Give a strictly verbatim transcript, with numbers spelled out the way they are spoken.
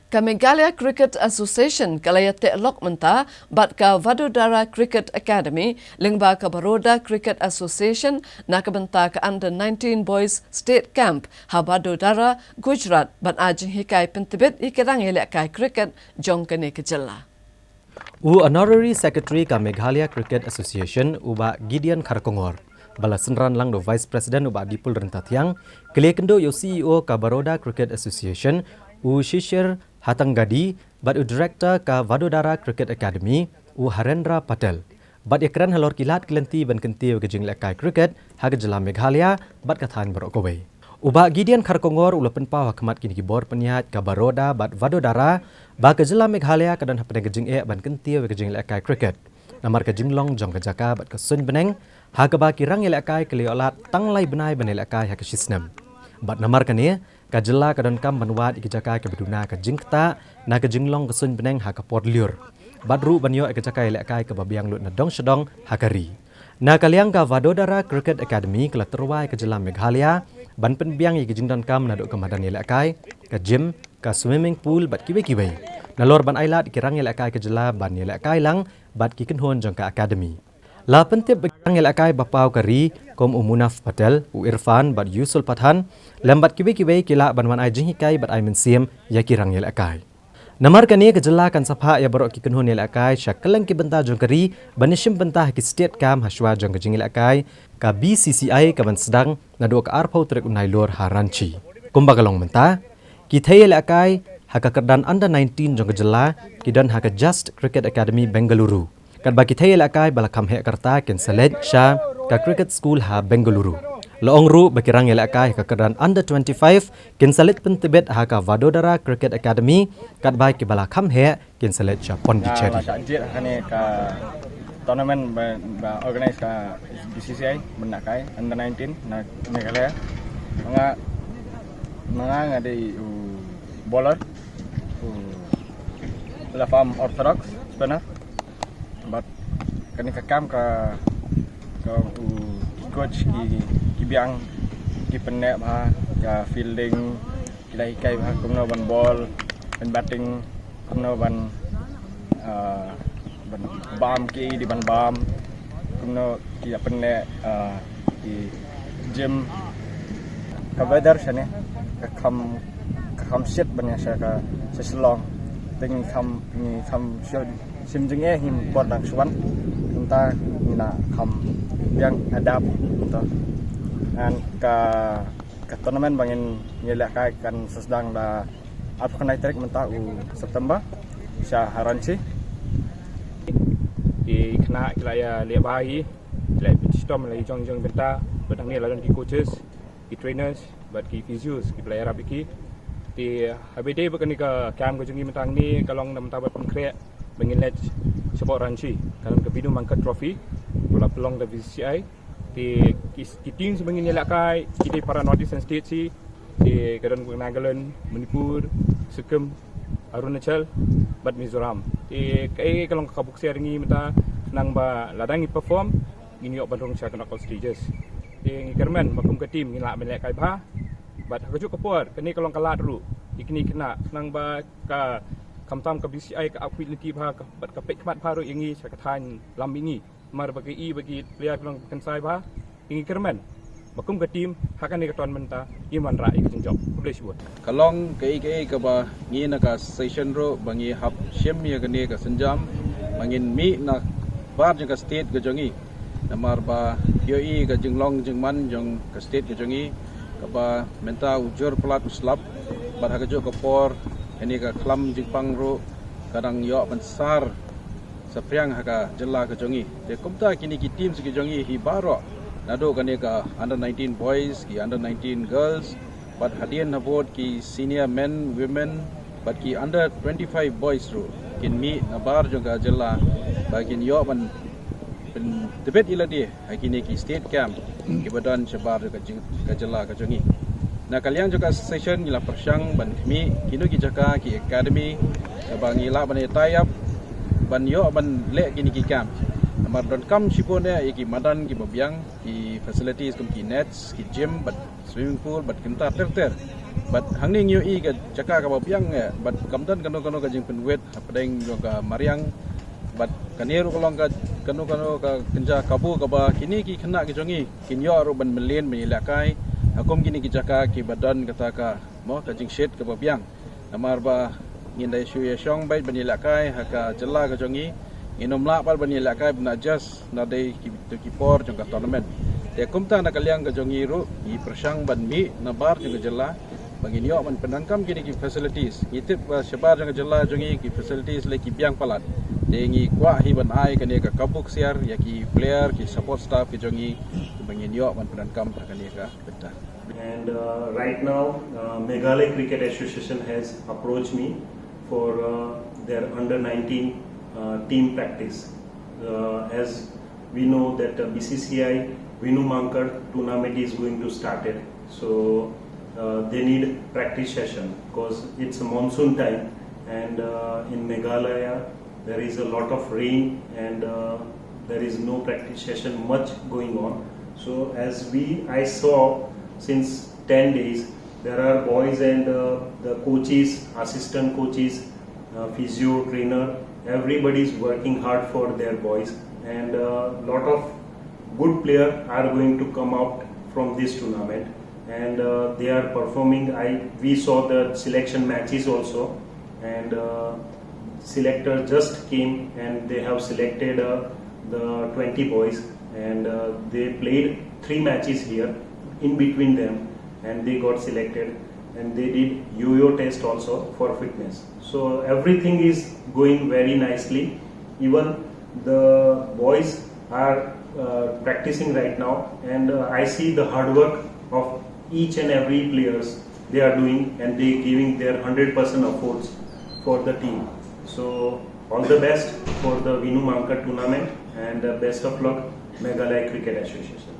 Ka Meghalaya Cricket Association ka la ïateh lok mynta bad ka Vadodara Cricket Academy lyngba ka Baroda Cricket Association na ka bynta ka Under nineteen Boys State Camp ha Vadodara, Gujarat, ban ai jinghikai pyntbit ïa ki rang ïalehkai cricket jong kane ka jylla. U Honorary Secretary ka Meghalaya Cricket Association, u Bah Gideon Kharkongor, ba la synran lang da u Vice President, u Bah Dipul Ryntathiang, ki la ïakynduh ïa u C E O ka Baroda Cricket Association, u Shishir Hattangadi, bad u Director ka Vadodara Cricket Academy, u Harendra Patel. Bad ïakren halor ki lad ki lynti ban kyntiew ïa ka jingïalehkai cricket ha ka jylla Meghalaya bad ka thaiñ baroh kawei. U Bah Gideon Kharkongor u la pynpaw ha khmat kine ki bor pynïaid ka Baroda bad Vadodara ba ka jylla Meghalaya ka don hapdeng ka jingeh ban kyntiew ïa ka jingïalehkai cricket. Namar ka jinglong jong ka jaka bad ka suiñ bneng, ha kaba ki rang ïalehkai ki la ïoh lad tang lai bnai ban ïalehkai ha ka shisnem. Bad namar kane, ka jylla ka donkam ban wad ïa ki jaka kiba duna ka jingktah na ka jinglong ka suiñ bneng ha ka por lyiur. Bad ruh ban ïoh ïa ka jaka ïalehkai kaba biang lut na dong sha dong ha ka ri. Na ka liang ka Vadodara Cricket Academy ka la tyrwa ïa ka jylla Meghalaya ban pynbiang ïa ki jingdonkam naduh ka madan ïalehkai, ka gym, ka swimming pool bad kiwei kiwei. Nalor ban ai lad ïa ki rang ïalehkai ka jylla ban ïalehkai lang bad ki kynhun jong ka academy. La pyntip ba ki rang ïalehkai ba paw ka ri kum u Munaf Patel, u Irfan bad Yusul Pathan, lem bad kiwei kiwei ki lah ban wan ai jinghikai bad ai mynsiem ïa ki rang ïalehkai. Namar kane ka jylla kan sa phah ïa baroh ki kynhun ïalehkai sha kylleng ki bynta jong ka ri ban ïashim bynta ha ki state camp hashwa jong ka jingïalehkai ka B C C I ka ban sdang naduh ka arphew tarik u Nailur ha Ranchi. Kumba ka long mynta, ki thei ïalehkai ha ka kyrdan Under nineteen jong ka jylla ki don ha ka Just Cricket Academy, Bengaluru. Katba ki thei ïalehkai ba la kham heh ka rta kin sa leit sha ka Cricket School ha Bengaluru. La ong ruh ba ki rang ïalehkai ha ka kyrdan Under twenty-five kin sa leit pyntbit ha ka Vadodara Cricket Academy, katba kiba la kham heh kin sa leit sha Pondicherry. Nga la shah jied ha kane ka tournament ba, ba organize ka B C C I, bynta kai Under nineteen na Meghalaya. Nga, nga, nga dei u bowler, u left arm orthodox spinner. Bad kane ka camp ka, ka u coach ki, ki biang, ki pynneh bha ka fielding, ki la hikai bha kumno ban bowl, ban batting, kumno ban, ah, ban bam ki, dei ban bam, kumno ki la pynneh, ah, ki gym. Ka weather shane ka kham, ka kham shit ban ïa sha ka, sha Shillong. Te ngi kham, ngi kham shim jingeh hi por dang shuwan. Mynta ngi la kham biang adapt to. And ka, ka tournament ba ngin ïalehkai kan sa sdang da arphew khyndai tarik mynta u September sha ha Ranchi. Ki khynnah ki la ïaleh bha hi, ki la pynshitom la i jong jong bynta, bad hangne la don ki coaches, ki trainers bad ki physios kiba la ïarap ïa ki. Te haba ïadei bad kane ka camp ka jong ngi mynta hangne, ka long na bynta ban pynkhreh ba ngin leit shapoh Ranchi, ka long ka Binu Mankhar Trophy, ba la pynlong da B C C I. Te ki, ki teams ba ngin ïalehkai ki dei para North Eastern States hi. Te ka don ka Nagaland, Manipur, Sikkim, Arunachal bad Mizoram. Te kaei ka long ka buksiar ngi mynta, khnang ba lada ngi perform ngin ïoh ban rung sha ka knockout stages. Te ngi kyrmen ba kum ka team ngi lah ban lehkai bha. Bad ha kajuh ka por kane ka long ka lad ruh ïa kine ki khynnah, khnang ba ka, khamtam ka B C C I ka ap khuid lynti bha, ka, bad ka peit khmat bha ruh ïa ngi sha ka thaiñ lam ïa ngi. Namar ba ki i ba ki player ki long ba kynsai bha. Ngi kyrmen ba kum ka team ha kane ka tournament mynta ngin wanrah ïa ka jingjop. Khublei shibun. Ka long kaei kaei kaba ngi na ka association ruh ba ngi hap shim ïa kane ka sienjam ba ngin mih na bar jong ka state ka jong ngi. Namar ba ïohi ka jinglong jingman jong ka state ka jong ngi, kaba mynta u jur palat u slap, bad ha kajuh ka por kane ka khlam jingpang ruh ka dang ïoh ban sar saphriang ha ka jylla ka jong ngi. Te kumta kine ki teams ki jong ngi hi baroh, naduh kane ka under nineteen boys, ki under nineteen girls, bad hadien habud ki senior men, women, bad ki under twenty-five boys ruh kin mih na bar jong ka jylla ba kin ïoh ban pyntbit ïa lade ha kine ki state camp kiba don shabar ka jing-, ka jylla ka jong ngi. Na ka liang jong ka association ngi la pyrshang ban khmih kino ki jaka, ki academy kaba ngi lah ban ïa tie up ban ïoh ban leh kine ki camp. Namar donkam shibun eh ïa ki madan kiba biang, ki facilities kum ki nets, ki gym bad swimming pool bad kumta ter ter. Bad hangne ngi ïohi ka jaka kaba biang eh, bad kam don kano kano ka jingpynwit hapdeng jong ka mariang. Bad kane ruh ka long ka kano kano ka kynja kabu kaba kine ki khynnah ki jong ngi kin ïoh ruh ban mlien ban ïalehkai ha kum kine ki jaka kiba don kata ka, mo, ka jingshit kaba biang. Namar ba ngin da shu ïashong beit ban ïalehkai ha ka jylla ka jong ngi, ngin ym lah pat ban ïalehkai ban adjust na dei ki, ki por jong ka tournament. Te kumta na ka liang ka jong ngi ruh ngi pyrshang ban mih na bar jong ka jylla ba ngin ïoh ban pyndonkam kine ki facilities. Ngi tip ba shabar jong ka jylla jong ngi ki facilities lei ki biang palat. Te ngi kwah hi ban ai kane ka kabu ksiar ïa ki player, ki support staff ki jong ngi ba ngin ïoh ban pyndonkam ha kane ka bynta. And uh, right now, uh, Meghalaya Cricket Association has approached me for uh, their under nineteen uh, team practice. Uh, as we know that uh, B C C I Vinu Mankad tournament is going to start it, so uh, they need practice session because it's a monsoon time, and uh, in Meghalaya there is a lot of rain, and uh, there is no practice session much going on. So as we, I saw since ten days, there are boys and uh, the coaches, assistant coaches, uh, physio trainer, everybody is working hard for their boys, and a uh, lot of good players are going to come out from this tournament, and uh, they are performing. I, we saw the selection matches also, and uh, selector just came and they have selected uh, the twenty boys, and uh, they played three matches here in between them, and they got selected, and they did yo-yo test also for fitness. So everything is going very nicely. Even the boys are uh, practicing right now, and uh, I see the hard work of each and every players. They are doing and they giving their hundred percent efforts for the team. So all the best for the Vinu Mankad tournament, and uh, best of luck, Meghalaya Cricket Association.